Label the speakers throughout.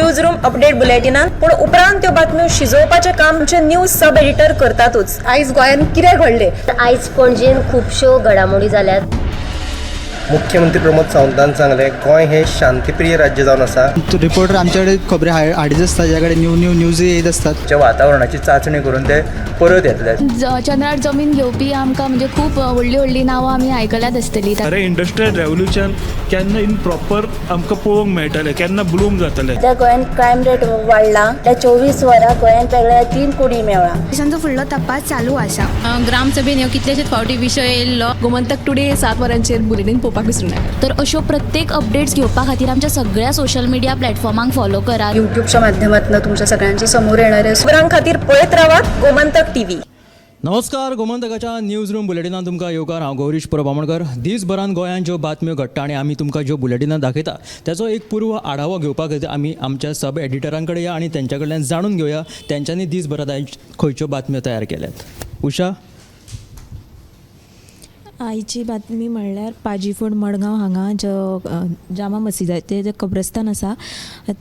Speaker 1: News room update बुलेटिनान. पूण उपरांत त्यो बातम्यो शिजोवपाचें काम आमचे न्यूज सब एडिटर करतातूच.
Speaker 2: आयज गोंयांत कितें घडलें?
Speaker 3: आयज पणजेन खुबश्यो घडामोडी जाल्यात.
Speaker 4: मुख्यमंत्री प्रमोद सावंतान सांगलें, गोंय हें शांतीप्रिय राज्य जावन आसा.
Speaker 5: रिपोर्टर आमच्याकडे खबरी हाडीत आसता, ज्या कडेन न्यू न्यू न्यूज येत आसतात.
Speaker 6: च्या वातावरणाची चांचणी करून ते परत येतले.
Speaker 7: चंद्रार जमीन घेवपी आमकां म्हणजे खूब व्हडलीं व्हडलीं नांवां आमी आयकल्यात आसतलीं.
Speaker 8: खरें इंडस्ट्रियल रेवोल्युशन केन्ना इन प्रॉपर आमकां पळोवंक मेळटलें, केन्ना ब्लूम जातलें?
Speaker 9: सध्या गोंयांत क्रायम रेट वाडला. त्या 24 वरां गोंयांत वेगळ्या तीन कुडी मेवळा.
Speaker 10: पोलिसांचो फुडलो तपास चालू आसा.
Speaker 11: ग्रामसभेन ह्यो कितलेशेच फावटी विशय येयल्लो.
Speaker 2: गोमंतक टुडे 7 वरांचेर बुलेटीन पळोवपाक विसरूं नाका.
Speaker 7: तर अश्यो प्रत्येक अपडेट्स घेवपा खातीर आमच्या सगळ्या सोशल मिडिया प्लॅटफॉर्मांक फॉलो करात.
Speaker 2: युट्यूबच्या माध्यमातून तुमच्या सगळ्यांच्या समोर येणारे.
Speaker 1: खबरां खातीर पळयत रावात गोमंतक टीव्ही.
Speaker 12: नमस्कार, गोमंतकाच्या न्यूज रूम बुलेटिनान तुमकां येवकार. हांव गौरीश परब आमोणकर. दीसभरान गोंयांत ज्यो बातम्यो घडटा आनी आमी तुमकां ज्यो बुलेटिनां दाखयता त्याचो एक पूर्व आढावो घेवपा खातीर आमी आमच्या सब एडिटरां कडेन या आनी तेंच्या कडल्यान जाणून घेवया तेंच्यांनी दीसभरांत आयज खंयच्यो बातम्यो तयार केल्यात. उषा.
Speaker 13: आयची बातमी म्हणल्यार पाजीफोंड मडगांव हांगा जो जामा मशिदाचें जें कब्रस्तान आसा,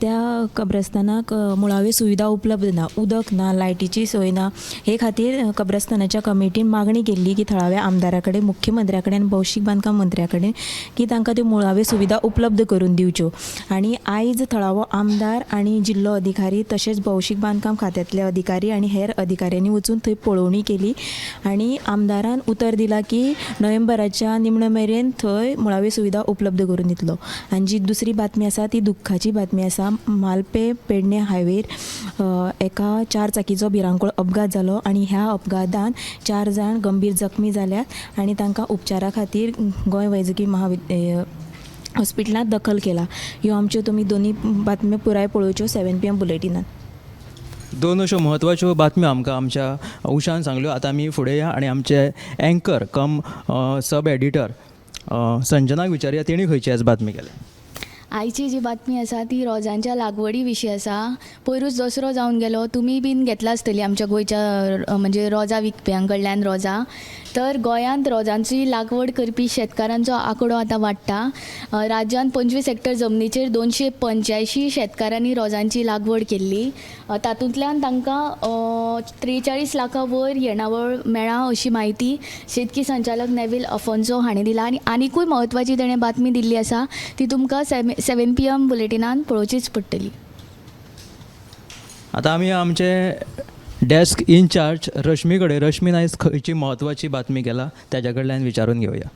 Speaker 13: त्या कब्रस्तानाक मुळाव्यो सुविधा उपलब्ध ना, उदक ना, लायटीची सोय ना. हे खातीर कब्रस्तानाच्या कमिटीन मागणी केल्ली की थळाव्या आमदारा कडेन, मुख्यमंत्र्या कडेन, भौशीक बांदकाम मंत्र्या कडेन की तांकां त्यो मुळाव्यो सुविधा उपलब्ध करून दिवच्यो. आनी आयज थळावो आमदार आनी जिल्लो अधिकारी तशेंच भौशीक बांदकाम खात्यांतले अधिकारी आनी हेर अधिकाऱ्यांनी वचून थंय पळोवणी केली आनी आमदारान उतर दिलां की नोव्हेंबराच्या निमणे मेरेन थंय मुळाव्यो सुविधा उपलब्ध करून दितलो. आनी जी दुसरी बातमी आसा ती दुख्खाची बातमी आसा. मालपे पेडणे हायवेर एका चार चाकीचो भिरांकूळ अपघात जालो आनी ह्या अपघातान चार जाण गंभीर जखमी जाल्यात आनी तांकां उपचारा खातीर गोंय वैजकी महाविद्या हॉस्पिटलांत दखल केला. ह्यो आमच्यो तुमी दोनी बातम्यो पुराय पळोवच्यो 7 पीएम बुलेटिनान.
Speaker 12: दोन अश्यो म्हत्वाच्यो बातम्यो आमकां आमच्या उषान सांगल्यो. आतां आमी फुडें या आनी आमचे एंकर कम सब एडिटर संजनाक विचारया, तेणी खंयची आयज बातमी केल्या.
Speaker 7: आयची जी बातमी आसा ती रोजांच्या लागवडी विशीं आसा. पयरूच दसरो जावन गेलो. तुमी बीन घेतला आसतली आमच्या गोंयच्या म्हणजे रोजां विकप्यां कडल्यान रोजां. तर गोंयांत रोजांची लागवड करपी शेतकारांचो आंकडो आतां वाडटा. राज्यांत 25 हेक्टर जमनीचेर 285 शेतकारांनी रोजांची लागवड केल्ली. तातूंतल्यान तांकां 43 लाखां वयर येणावळ मेळ्ळा अशी म्हायती शेतकी संचालक नेवील अफोन्सो हाणें दिला. आनी आनिकूय म्हत्वाची तेणें बातमी दिल्ली आसा, ती तुमकां 7 पीएम बुलेटिनान पळोवचीच पडटली.
Speaker 12: आतां आमी आमचे डेस्क इनचार्ज रश्मी कडेन. रश्मीन आयज खंयची म्हत्वाची बातमी केला तेज्या कडल्यान विचारून घेवया.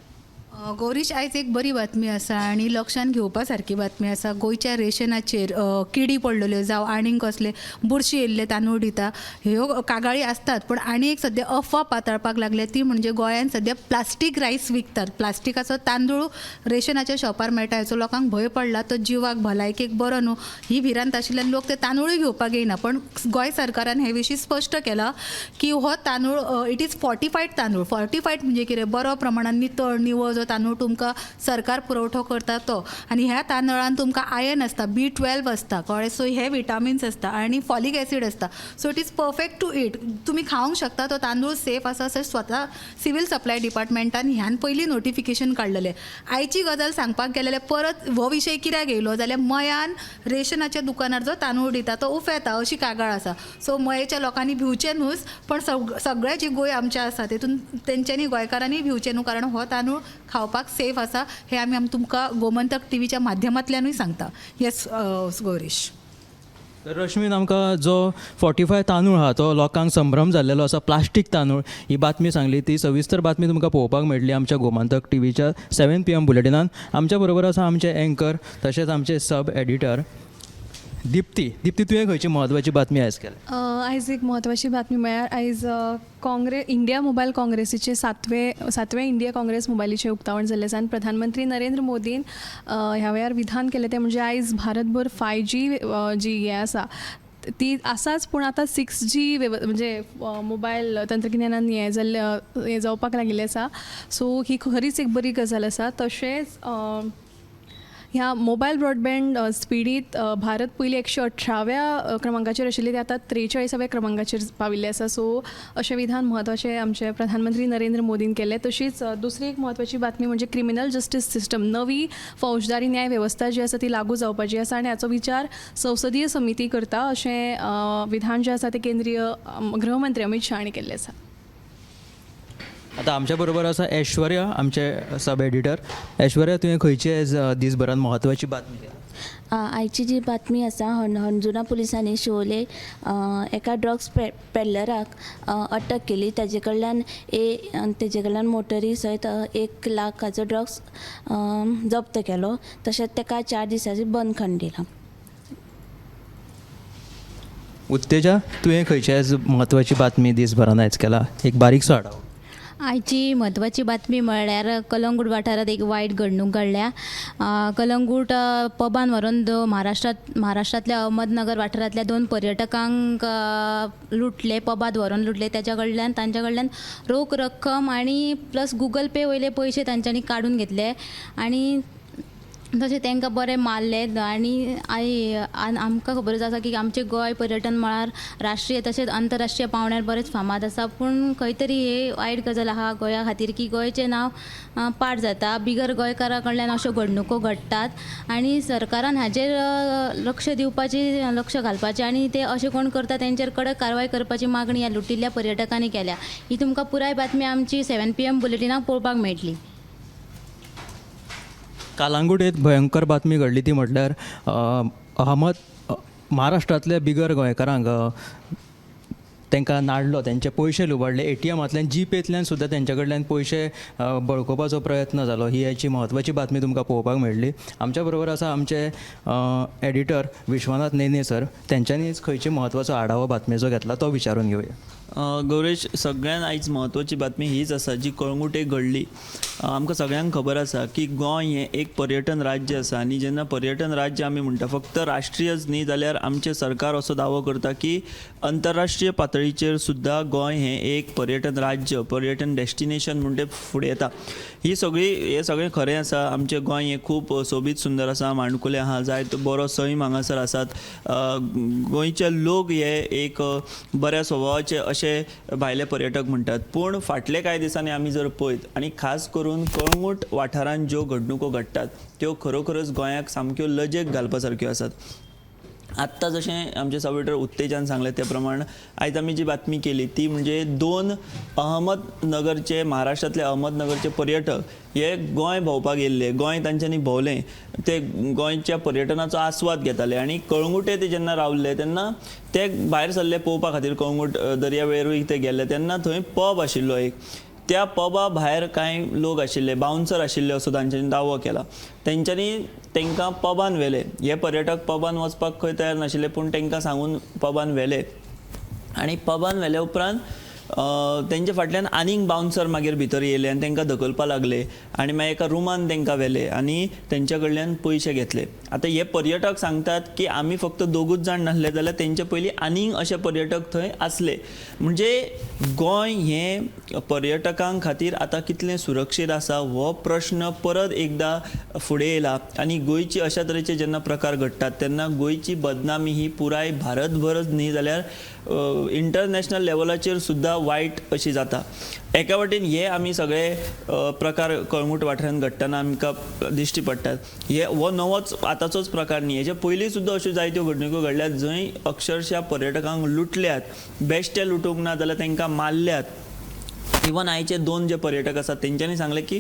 Speaker 14: गौरीश, आयज एक बरी बातमी आसा आनी लक्षान घेवपा सारकी बातमी आसा. गोंयच्या रेशनाचेर किडी पडलेल्यो जावं आनीक कसले बुरशी येयल्ले तांदूळ दिता, ह्यो कागाळी आसतात. पूण आनी एक सद्या अफवा पातळपाक लागल्या, ती म्हणजे गोंयान सद्या प्लास्टीक रायस विकतात, प्लास्टिकाचो तांदूळ रेशनाच्या शॉपार मेळटा. हेचो लोकांक भंय पडला. तो जिवाक भलायकेक बरो न्हू ही भिरांत आशिल्ल्यान लोक ते तांदूळय घेवपाक येयना. पण गोंय सरकारान हे विशीं स्पश्ट केलां की हो तांदूळ, it is fortified तांदूळ. फॉर्टिफायड म्हणजे कितें? बरो प्रमाणान नितळ निवळ जो तांदूळ तुमकां सरकार पुरवठो करता तो. आनी ह्या तांदळान तुमकां आयर्न आसता, बी 12 आसता, कळ्ळें? सो हे विटामिन्स आसता आनी फॉलीक एसीड आसता. So it is perfect to eat. तुमी खावंक शकता, तो तांदूळ सेफ आसा अशें स्वता सिवील सप्लाय डिपार्टमेंटान ह्यान पयलीं नोटिफिकेशन काडलेलें. आयची गजाल सांगपाक गेले जाल्यार, परत हो विशय कित्याक येयलो जाल्यार मयान रेशनाच्या दुकानार जो तांदूळ दिता तो उफेता अशी कागाळ आसा. सो मयेच्या लोकांनी भिवचें न्हूच, पण सगळे जे गोंय आमचे आसा तेतून तेंच्यांनी, गोंयकारांनी भिवचें न्हू, कारण हो तांदूळ खावपाक सेफ आसा हें आमी आम तुमकां गोमंतक टिवीच्या माध्यमांतल्यानूय सांगता. येस गौरीश.
Speaker 12: तर रश्मीन आमकां जो फॉर्टिफाय तांदूळ आहा तो लोकांक संभ्रम जाल्लेलो आसा, प्लास्टीक तांदूळ, ही बातमी सांगली. ती सविस्तर बातमी तुमकां पळोवपाक मेळटली आमच्या गोमंतक टिवीच्या 7 पीएम बुलेटिनान. आमच्या बरोबर आसा आमचे एंकर तशेंच आमचे सब एडिटर दिप्ती. दिप्ती, तुवें खंयची म्हत्वाची बातमी आयज केल्या?
Speaker 11: आयज एक म्हत्वाची बातमी म्हळ्यार आयज इंडिया मोबायल काँग्रेसीचे सातवे इंडिया काँग्रेस मोबायलीचें उक्तावण जाल्लें आसा आनी प्रधानमंत्री नरेंद्र मोदीन ह्या वेळार विधान केलें तें म्हणजे आयज भारतभर 5G जी हें आसा ती आसाच, पूण आतां 6G म्हणजे मोबायल तंत्रगिन्यानान हें जाल्लें, हें जावपाक लागिल्लें आसा. सो ही खरीच एक बरी गजाल आसा. तशेंच ह्या मोबायल ब्रॉडबँड स्पिडीत भारत पयलीं 118व्या क्रमांकाचेर आशिल्ले, ते आतां 43व्या क्रमांकाचेर पाविल्ले आसा. सो अशें विधान म्हत्वाचें आमचे प्रधानमंत्री नरेंद्र मोदीन केलें. तशीच दुसरी एक म्हत्वाची बातमी म्हणजे क्रिमिनल जस्टीस सिस्टम, नवी फौजदारी न्याय वेवस्था जी आसा ती लागू जावपाची आसा आनी हाचो विचार संसदीय समिती करता अशें विधान जें आसा तें केंद्रीय गृहमंत्री अमीत शाह हांणी केल्लें आसा.
Speaker 12: आतां आमच्या बरोबर आसा ऐश्वर्या, आमचे सब एडिटर. ऐश्वर्या, तुवें खंयची आयज दिसभरान म्हत्वाची बातमी?
Speaker 9: आयची जी बातमी आसा, हणजुणा पुलिसांनी शिवोले एका ड्रग्स पेडलराक अटक केली. ताजे कडल्यान तेजे कडल्यान मोटरी सयत 1 लाखाचो ड्रग्स जप्त केलो. तशेंच ताका 4 दिसांची बंदखण दिला.
Speaker 12: उत्तेजा, तुवें खंयची आयज म्हत्वाची बातमी दिसभरान आयज केला? एक बारीकसो आडाव.
Speaker 7: आयची म्हत्वाची बातमी म्हळ्यार कलंगूट वाठारांत एक वायट घडणूक घडल्या. कलंगूट पबान व्हरून महाराष्ट्रांतल्या अहमदनगर वाठारांतल्या 2 पर्यटकांक लुटले, पबांत व्हरून लुटले. ताच्या कडल्यान तांच्या कडल्यान रोख रक्कम आनी प्लस गुगल पे वयले पयशे तांच्यांनी काडून घेतले आनी तशें तांकां बरें मारले. आनी आमकां खबरच आसा की आमचें गोंय पर्यटन मळार राष्ट्रीय तशेंच आंतरराष्ट्रीय पांवड्यार बरेंच फामाद आसा, पूण खंय तरी हे वायट गजाल आहा गोंया खातीर की गोंयचें नांव पाड जाता. बिगर गोंयकारां कडल्यान अश्यो घडणुको घडटात आनी सरकारान हाजेर लक्ष दिवपाची, लक्ष घालपाचें आनी ते अशें कोण करता तेंचेर कडक कारवाय करपाची मागणी ह्या लुटिल्ल्या पर्यटकांनी केल्या. ही तुमकां पुराय बातमी आमची 7 PM बुलेटिनाक पळोवपाक मेळटली.
Speaker 12: कालांगूट एक भयंकर बातमी घडली ती म्हटल्यार महाराष्ट्रांतल्या बिगर गोंयकारांक तांकां नाडलो, तेंचे पयशे लुबाडले. ATMांतल्यान, जीपेंतल्यान सुद्दां तेंच्या कडल्यान पयशे बळकोवपाचो प्रयत्न जालो. ही आयची म्हत्वाची बातमी तुमकां पळोवपाक मेळ्ळी. आमच्या बरोबर आसा आमचे एडिटर विश्वनाथ नेने सर. तेंच्यांनीच खंयचे म्हत्वाचो आढावो बातमेचो घेतला तो विचारून घेवया.
Speaker 15: गौरेश, सगळ्यान आयज म्हत्वाची बातमी हीच आसा जी कळंगूटे घडली. आमकां सगळ्यांक खबर आसा की गोंय हें एक पर्यटन राज्य आसा आनी जेन्ना पर्यटन राज्य आमी म्हणटा फक्त राष्ट्रीयच न्ही जाल्यार आमचें सरकार असो दावो करता की अंतरराष्ट्रीय पातळीचेर सुद्दां गोंय हें एक पर्यटन राज्य, पर्यटन डेस्टिनेशन म्हूण तें फुडें येता. ही सगळी हें सगळें खरें आसा. आमचें गोंय हें खूब सोबीत सुंदर आसा, माणकुलें आहा, जायतो बरो सैम हांगासर आसात. गोंयचे लोक हे एक बऱ्या स्वभावाचे अशे भायले पर्यटक म्हणटात. पूण फाटले कांय दिसांनी आमी जर पळयत आनी खास करून कळंगूट वाठारांत ज्यो घडणुको घडटात त्यो खरोखरच गोंयाक सामक्यो लजेक घालपा सारक्यो आसात. आत्तां जशें आमचे सब एडिटर उत्तेजान सांगलें ते प्रमाण आयज आमी जी बातमी केली ती म्हणजे 2 अहमदनगरचे, महाराष्ट्रांतले अहमदनगरचे पर्यटक हे गोंय भोंवपाक येयल्ले, गोंय तांच्यांनी भोंवलें, ते गोंयच्या पर्यटनाचो आस्वाद घेताले आनी कळंगूटे ते जेन्ना रावले तेन्ना ते भायर सरले पळोवपा खातीर. कळंगूट दर्यावेळेरूय ते गेल्ले तेन्ना थंय पब आशिल्लो एक, त्या पबा भायर कांय लोक आशिल्ले, बाउन्सर आशिल्ले असो तांच्यांनी दावो केला. तेंच्यांनी तांकां पबान व्हेले. हे पर्यटक पबान वचपाक खंय तयार नाशिल्ले पूण तांकां सांगून पबान व्हेले आनी पबान व्हेले उपरांत तेंच्या फाटल्यान आनीक बाउन्सर मागीर भितर येयले आनी तांकां धकलपाक लागले आनी मागीर एका रुमान तांकां व्हेले आनी तेंच्या कडल्यान पयशे घेतले. आतां हे पर्यटक सांगतात की आमी फक्त 2 जाण नासले जाल्यार तेंचे पयलीं आनीक अशे पर्यटक थंय आसले. म्हणजे गोंय हें पर्यटकां खातीर आतां कितलें सुरक्षीत आसा हो प्रश्न परत एकदां फुडें येयला आनी गोंयची अशा तरेचे जेन्ना प्रकार घडटात तेन्ना गोंयची बदनामी ही पुराय भारतभरच न्ही जाल्यार इंटरनॅशनल लेवलाचेर सुद्दां वायट अशी जाता. एका वटेन हे आमी सगळे प्रकार कळंगूट वाठारांत घडटना आमकां दिश्टी पडटात. हे हो नवोच आतांचोच प्रकार न्ही, हेचे पयलीं सुद्दां अश्यो जायत्यो घडणुको घडल्यात जंय अक्षरशा पर्यटकांक लुटल्यात, बेश्टे लुटूंक ना जाल्यार तांकां मारल्यात. इवन आयचे 2 जे पर्यटक आसात तेंच्यांनी सांगलें की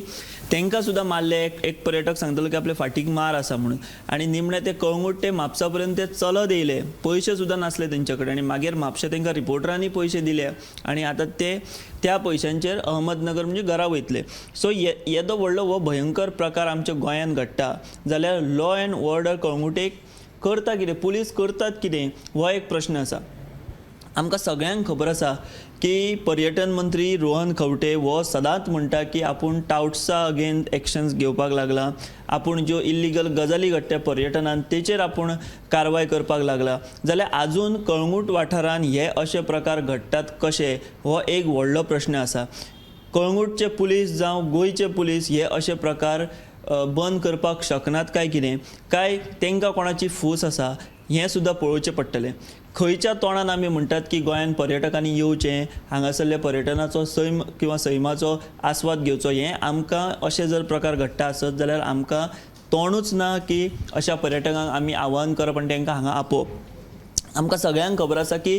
Speaker 15: तांकां सुद्दां मारले. एक पर्यटक सांगतालो की आपले फाटीक मार आसा म्हणून आनी निमणें ते कळंगूट ते म्हापसा पर्यंत ते चलत येयले, पयशे सुद्दां नासले तेंच्या कडेन आनी मागीर म्हापशे तांकां रिपोर्टरांनी पयशे दिले आनी आतां ते त्या पयशांचेर अहमदनगर म्हणजे घरा वयतले. सो येदो व्हडलो हो भयंकर प्रकार आमच्या गोंयांत घडटा जाल्यार लॉ एंड ऑर्डर कळंगूटेक करता कितें, पुलीस करतात कितें हो एक प्रश्न आसा. आमकां सगळ्यांक खबर आसा की पर्यटन मंत्री रोहन खंवटे हो सदांच म्हणटा की आपूण टावट्सा अगेन्स्ट एक्शन्स घेवपाक लागला, आपूण ज्यो इल्लिगल गजाली घडटा पर्यटनान तेचेर आपूण कारवाय करपाक लागला. जाल्यार आजून कळंगूट वाठारान हे अशे प्रकार घडटात कशे हो एक व्हडलो प्रश्न आसा. कळंगूटचे पुलीस जावं गोंयचे पुलीस हे अशे प्रकार बंद करपाक शकनात काय कितें, काय तांकां कोणाची फूस आसा हें सुद्दां पळोवचें पडटलें. खंयच्या तोंडान आमी म्हणटात की गोंयांत पर्यटकांनी येवचें, हांगासरल्या पर्यटनाचो सैम किंवा सैमाचो आस्वाद घेवचो, हें आमकां अशें जर प्रकार घडटा आसत जाल्यार आमकां तोंडूच ना की अशा पर्यटकांक आमी आव्हान करप आनी तांकां हांगा आपोवप. आमकां सगळ्यांक खबर आसा की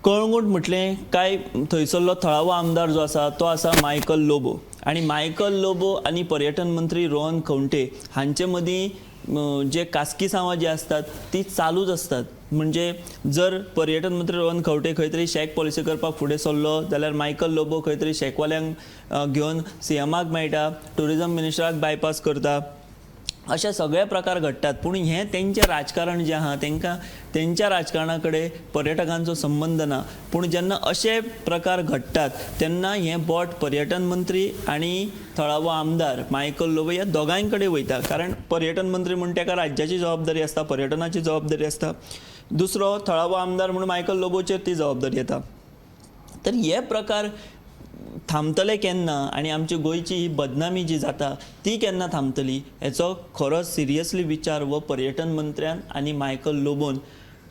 Speaker 15: कळंगूट म्हटलें काय थंयसरलो थळावो आमदार जो आसा तो आसा मायकल लोबो, आनी मायकल लोबो आनी पर्यटन मंत्री रोहन खंवटे हांचे मदीं जे कास्किसांवां जी आसतात ती चालूच आसतात. म्हणजे जर पर्यटन मंत्री रोहन खंवटे खंय तरी शॅक पॉलिसी करपाक फुडें सरलो जाल्यार मायकल लोबो खंय तरी शॅकवाल्यांक घेवन सीएमाक मेळटा, ट्युरिजम मिनिस्टराक बायपास करता, अशे सगळे प्रकार घडटात. पूण हें तेंचें राजकारण जें आहा तेंकां तेंच्या राजकारणा कडेन पर्यटकांचो संबंद ना. पूण जेन्ना अशे प्रकार घडटात तेन्ना हें बोट पर्यटन मंत्री आनी थळावो आमदार मायकल लोबो ह्या दोगांय कडेन वयता, कारण पर्यटन मंत्री म्हूण ताका राज्याची जबाबदारी आसता, पर्यटनाची जबाबदारी आसता, दुसरो थळावो आमदार म्हूण मायकल लोबोचेर ती जबाबदारी येता. तर हे प्रकार थांबतले केन्ना आनी आमची गोंयची ही बदनामी जी जाता ती केन्ना थांबतली हेचो खरो सिरियसली विचार हो पर्यटन मंत्र्यान आनी मायकल लोबोन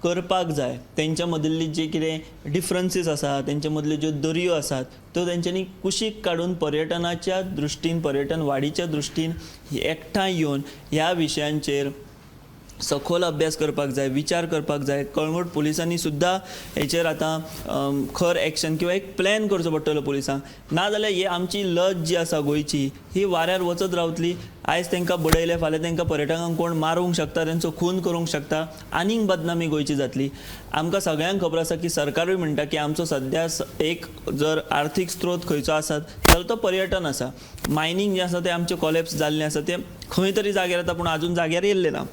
Speaker 15: करपाक जाय. तेंच्या मदली जी कितें डिफरन्सीस आसा, तेंच्या मदल्यो ज्यो दरयो आसात त्यो तेंच्यांनी कुशीक काडून पर्यटनाच्या दृश्टीन, पर्यटन वाडीच्या दृश्टीन एकठांय येवन ह्या विशयांचेर सखोल अभ्यास करपाक जाय, विचार करपाक जाय. कळंगूट पुलिसांनी सुद्दां हेचेर आतां खर एक्शन किंवा एक प्लॅन करचो पडटलो पुलिसांक, नाजाल्यार ही आमची लज जी आसा गोंयची ही वाऱ्यार वचत रावतली. आयज तांकां बडयले, फाल्यां तांकां पर्यटकांक कोण मारूंक शकता, तेंचो खून करूंक शकता, आनीक बदनामी गोंयची जातली. आमकां सगळ्यांक खबर आसा की सरकारूय म्हणटा की आमचो सद्या एक जर आर्थीक स्त्रोत खंयचो आसा जाल्यार तो पर्यटन आसा. मायनींग जें आसा तें आमचें कॉलेप्स जाल्लें आसा, तें खंय तरी जाग्यार येता पूण आजून जाग्यार येयल्लें ना.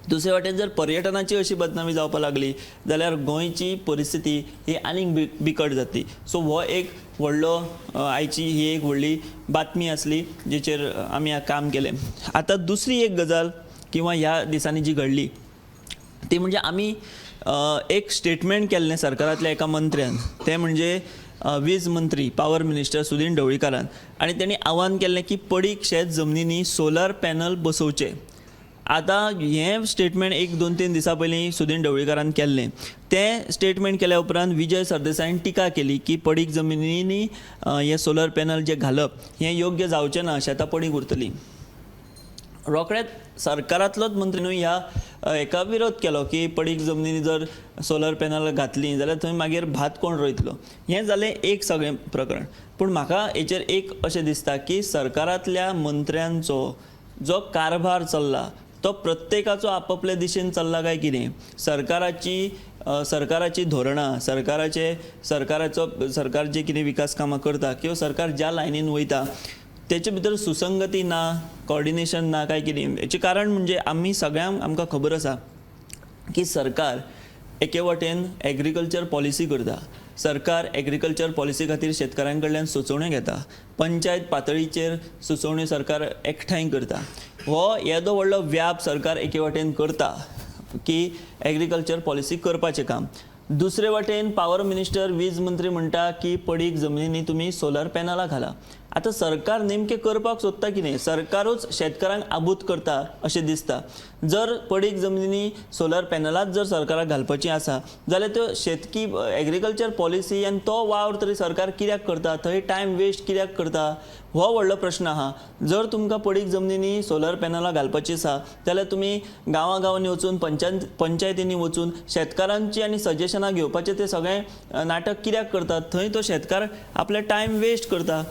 Speaker 15: दुसरे वाटेन जर पर्यटनाची अशी बदनामी जावपाक लागली जाल्यार गोंयची परिस्थिती ही आनीक बिकट जातली. सो हो एक व्हडलो आयची ही एक व्हडली बातमी आसली जेचेर आमी काम केलें. आतां दुसरी एक गजाल किंवा ह्या दिसांनी जी घडली ती म्हणजे आमी एक स्टेटमेंट केल्लें सरकारांतल्या एका मंत्र्यान, तें म्हणजे वीज मंत्री पावर मिनिस्टर सुदीन ढवळीकारान, आनी तेणी आव्हान केल्लें की पडीक शेत जमनींनी सोलर पॅनल बसोवचे. आतां हें स्टेटमेंट एक दोन तीन दिसां पयलीं सुदीन ढवळीकारान केल्लें. तें स्टेटमेंट केल्या उपरांत विजय सरदेसायान टिका केली की पडीक जमनींनी हें सोलर पॅनल जें घालप हें योग्य जावचें ना, शेतां पडीक उरतलीं. रोखडेंच सरकारांतलोच मंत्री न्हू ह्या हेका विरोध केलो की पडीक जमनींनी जर सोलर पॅनल घातलीं जाल्यार थंय मागीर भात कोण रोयतलो. हें जालें एक सगळें प्रकरण. पूण म्हाका हेचेर एक अशें दिसता की सरकारांतल्या मंत्र्यांचो जो कारभार चल्ला तो प्रत्येकाचो आपापले दिशेन चल्ला काय कितें. सरकाराची धोरणां, सरकार जे कितें विकास कामां करता किंवा सरकार ज्या लायनीन वयता तेचे भितर सुसंगती ना, कॉर्डिनेशन ना काय कितें. हेचें कारण म्हणजे आमी सगळ्यांक आमकां खबर आसा की सरकार एके वटेन एग्रीकल्चर पॉलिसी करता, सरकार एग्रीकल्चर पॉलिसी खातीर शेतकारां कडल्यान सुचोवण्यो घेता, पंचायत पातळीचेर सुचोवण्यो सरकार एकठांय करता. हो येदो व्हडलो व्याप सरकार एके वटेन करता की एग्रीकल्चर पॉलिसी करपाचें काम, दुसरे वटेन पावर मिनिस्टर वीज मंत्री म्हणटा की पडीक जमनींनी तुमी सोलर पॅनलां घाला. आतां सरकार नेमकें करपाक सोदता कितें, सरकारूच शेतकारांक आबूत करता अशें दिसता. जर पडीक जमनींनी सोलर पॅनलांच जर सरकाराक घालपाचीं आसा जाल्यार त्यो शेतकी एग्रीकल्चर पॉलिसी आनी तो वावर तरी सरकार कित्याक करता, थंय टायम वेस्ट कित्याक करता, हो व्हडलो प्रश्न आहा. जर तुमकां पडीक जमनींनी सोलर पॅनलां घालपाचीं आसा जाल्यार तुमी गांवां गांवांनी वचून पंचायतींनी वचून शेतकारांची आनी सजेशनां घेवपाचें तें सगळें नाटक कित्याक करतात, थंय तो शेतकार आपले टायम वेस्ट करता.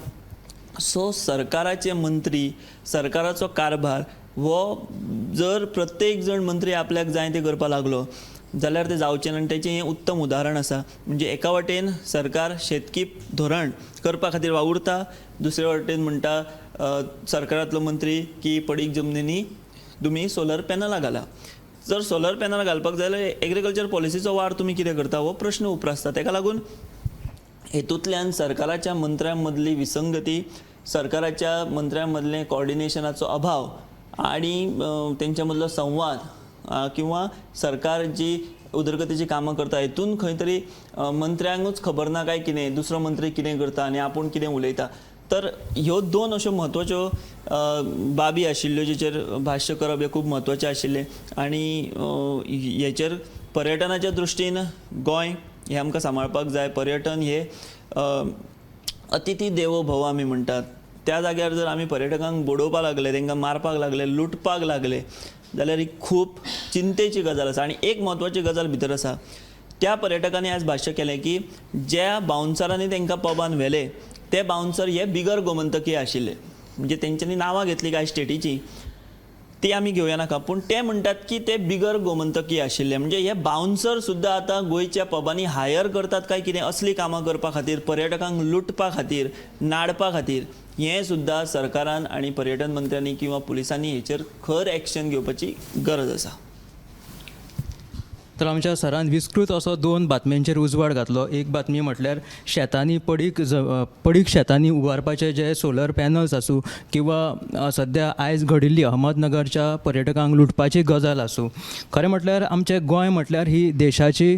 Speaker 15: सो सरकाराचे मंत्री, सरकाराचो कारभार हो जर प्रत्येक जण मंत्री आपल्याक जाय तें करपाक लागलो जाल्यार तें जावचें ना, आनी तेचें हें उत्तम उदाहरण आसा. म्हणजे एका वटेन सरकार शेतकी धोरण करपा खातीर वावुरता, दुसरे वटेन म्हणटा सरकारांतलो मंत्री की पडीक जमनींनी तुमी सोलर पॅनलां घाला. जर सोलर पॅनलां घालपाक जाय जाल्यार एग्रीकल्चर पॉलिसीचो वावर तुमी कितें करता हो प्रश्न उप्रासता. तेका लागून हेतूंतल्यान सरकाराच्या मंत्र्यां मदली विसंगती, सरकाराच्या मंत्र्यां मदलें कॉर्डिनेशनाचो अभाव आनी तेंच्या मदलो संवाद किंवा सरकार जी उदरगतीची कामां करता हेतून खंय तरी मंत्र्यांकूच खबर ना काय कितें, दुसरो मंत्री कितें करता आनी आपूण कितें उलयता. तर ह्यो दोन अश्यो म्हत्वाच्यो बाबी आशिल्ल्यो जेचेर भाश्य करप हें खूब म्हत्वाचें आशिल्लें आनी हेचेर पर्यटनाच्या दृश्टीन गोंय हें आमकां सांबाळपाक जाय. पर्यटन हे अतिथी देवो भव आमी म्हणटात, त्या जाग्यार जर आमी पर्यटकांक बडोवपाक लागले, तांकां मारपाक लागले, लुटपाक लागले जाल्यार ही खूब चिंतेची गजाल आसा. आनी एक म्हत्वाची गजाल भितर आसा, त्या पर्यटकांनी आज भाश्य केलें की ज्या बाउन्सरांनी तांकां पबान व्हेले ते बाउन्सर हे बिगर गोमंतकीय आशिल्ले, म्हणजे तेंच्यांनी नांवां घेतली कांय स्टेटीची, ती आमी घेवया नाका, पूण ते म्हणटात की ते बिगर गोमंतकीय आशिल्ले. म्हणजे हे बाउन्सर सुद्दां आतां गोंयच्या पबांनी हायर करतात काय कितें असलीं कामां करपा खातीर, पर्यटकांक लुटपा खातीर, नाडपा खातीर. हें सुद्दां सरकारान आनी पर्यटन मंत्र्यांनी किंवा पुलिसांनी हेचेर खर एक्शन घेवपाची गरज आसा.
Speaker 12: तर आमच्या सरान विस्तृत असो दोन बातम्यांचेर उजवाड घातलो. एक बातमी म्हटल्यार शेतांनी पडीक शेतांनी उबारपाचे जे सोलर पॅनल्स आसूं किंवा सद्या आयज घडिल्ली अहमदनगरच्या पर्यटकांक लुटपाची गजाल आसूं, खरें म्हटल्यार आमचें गोंय म्हटल्यार ही देशाची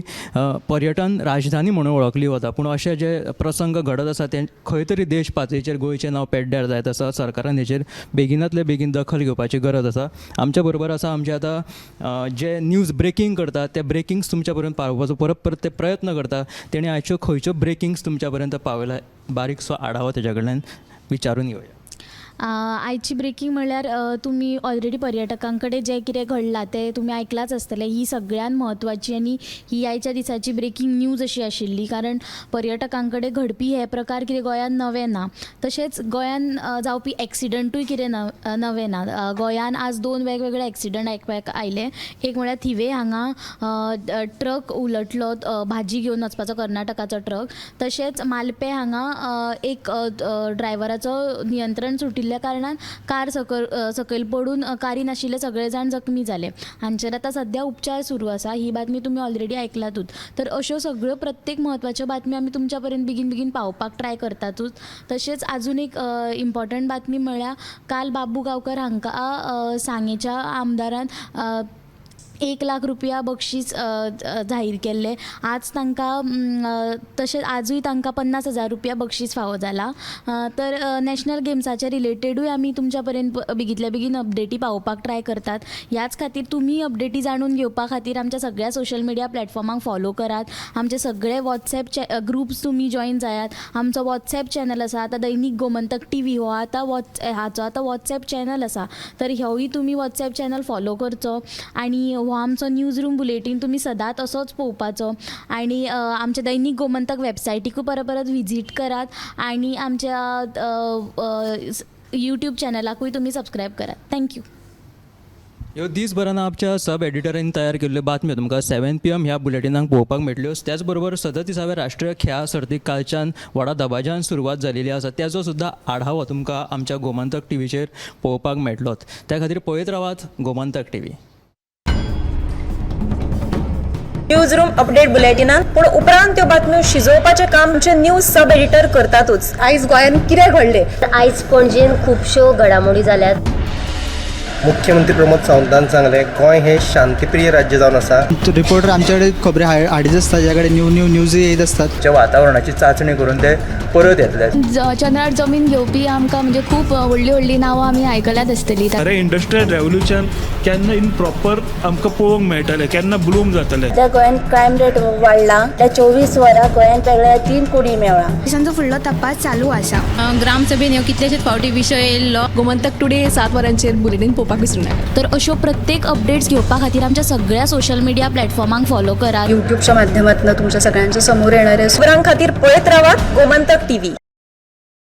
Speaker 12: पर्यटन राजधानी म्हणून वळखली वता, पूण अशे जे प्रसंग घडत आसा ते खंय तरी देश पातळीचेर गोंयचें नांव पेड्ड्यार जायत आसा. सरकारान हेचेर बेगिनांतले बेगीन दखल घेवपाची गरज आसा. आमच्या बरोबर आसा आमचे आतां जे न्यूज ब्रेकींग करतात ते ब्रेकिंग्स तुमच्या पर्यंत पावोवपाचो परत परत ते प्रयत्न करता, तेणी आयच्यो खंयच्यो ब्रेकिंग्स तुमच्या पर्यंत पावयला बारीकसो आढावो तेज्या कडल्यान विचारून घेवया.
Speaker 7: आयची ब्रेकींग म्हणल्यार तुमी ऑलरेडी पर्यटकां कडेन जें कितें घडलां तें तुमी आयकलांच आसतलें. ही सगळ्यान म्हत्वाची आनी ही आयच्या दिसाची ब्रेकींग न्यूज अशी आशिल्ली, कारण पर्यटकां कडेन घडपी हे प्रकार कितें गोंयान नवे ना, तशेंच गोंयान जावपी एक्सिडंटूय कितें नवे ना. गोंयान आज दोन वेगवेगळे एक्सिडंट आयकपाक आयले. एक म्हळ्यार थिवे हांगा ट्रक उलटलो, भाजी घेवन वचपाचो कर्नाटकाचो ट्रक, तशेंच मालपे हांगा एक ड्रायव्हराचो नियंत्रण सुटिल्ल्या कारणान कार सकयल पडून कारीन आशिल्ले सगळे जाण जखमी जाले. हांचेर आतां सद्या उपचार सुरू आसा. ही बातमी तुमी ऑलरेडी आयकलातूच. तर अश्यो सगळ्यो प्रत्येक म्हत्वाच्यो बातम्यो आमी तुमच्या पर्यंत बेगीन बेगीन पावोवपाक ट्राय करतातूच. तशेंच आजून एक इम्पॉर्टंट बातमी म्हळ्यार काल बाबू गांवकर हांकां सांगेच्या आमदारान 1 लाख रुपया बक्षीस जाहीर केल्लें. आज तांकां तशेंच आजूय तांकां 50,000 रुपया बक्षीस फावो जाला. तर नॅशनल गेम्साच्या रिलेटेडूय आमी तुमच्या पर्यंत बेगींतल्या बेगीन अपडेटी पावोवपाक ट्राय करतात. ह्याच खातीर तुमी अपडेटी जाणून घेवपा खातीर आमच्या सगळ्या सोशल मिडिया प्लॅटफॉर्मांक फॉलो करात. आमचे सगळे वॉट्सॅप ग्रुप्स तुमी जॉयन जायात. आमचो वॉट्सॅप चॅनल आसा आतां दैनीक गोमंतक टीव्ही हो आतां हाचो आतां वॉट्सॅप चॅनल आसा, तर होवूय तुमी वॉट्सॅप चॅनल फॉलो करचो. आनी हो आमचो न्यूज रूम बुलेटीन तुमी सदांच असोच पळोवपाचो. आनी आमच्या दैनीक गोमंतक वेबसायटीकूय परत परत विजीट करात आनी आमच्या यूट्यूब चॅनलाकूय तुमी सबस्क्रायब करात. Thank you.
Speaker 12: ह्यो दीसभरान आमच्या सब एडिटरांनी तयार केल्ल्यो बातम्यो तुमकां 7 PM ह्या बुलेटिनाक पळोवपाक मेळटल्यो. त्याच बरोबर 37व्या राष्ट्रीय खेळां सर्तीक कालच्यान व्हडा दबाज्यान सुरवात जालेली आसा, त्याचो सुद्दां आढावो तुमकां आमच्या गोमंतक टीव्हीचेर पळोवपाक मेळटलोच. त्या खातीर पळयत रावात Gomantak TV.
Speaker 1: News room update बुलेटिनान पूण उपरांत त्यो बातम्यो शिजोवपाचें काम आमचे न्यूज सब एडिटर करतातूच.
Speaker 2: आयज गोंयान कितें घडलें,
Speaker 3: आयज पणजेन खुबश्यो घडामोडी जाल्यात.
Speaker 4: मुख्यमंत्री प्रमोद सावंतान सांगलें गोंय हें शांतीप्रिय राज्य जावन आसा.
Speaker 5: रिपोर्टर आमच्याकडे खबरी हाडीत आसता, ज्या कडेन न्यू न्यू न्यूज येत आसतात.
Speaker 6: वातावरणाची चांचणी करून ते परत येतले.
Speaker 7: चंद्रार जमीन घेवपी आमकां म्हणजे खूब व्हडली व्हडली नांवां आमी आयकल्यात आसतली.
Speaker 8: खरें इंडस्ट्रियल रेवोल्युशन केन्ना इन प्रॉपर आमकां पळोवंक मेळटलें, केन्ना ब्लूम जातलें.
Speaker 9: सद्या गोंयांत क्रायम रेट वाडला. त्या 24 वरां गोंयांत वेगळ्या 3 कुडी मेळ्ळा.
Speaker 10: पोलिसांचो फुडलो तपास चालू आसा.
Speaker 2: ग्रामसभेन ह्यो कितलेशेच फावटी विशय येयल्लो. गोमंतक टुडे 7 वरांचेर बुलेटीन पळोवपाक विसरूं नाका.
Speaker 7: तर अश्यो प्रत्येक अपडेट्स घेवपा खातीर आमच्या सगळ्या सोशल मिडिया प्लॅटफॉर्मांक फॉलो करात.
Speaker 2: यूट्यूबच्या माध्यमातून तुमच्या सगळ्यांच्या समोर येणारे
Speaker 1: खबरां खातीर पळयत रावात गोमंतक टीव्ही.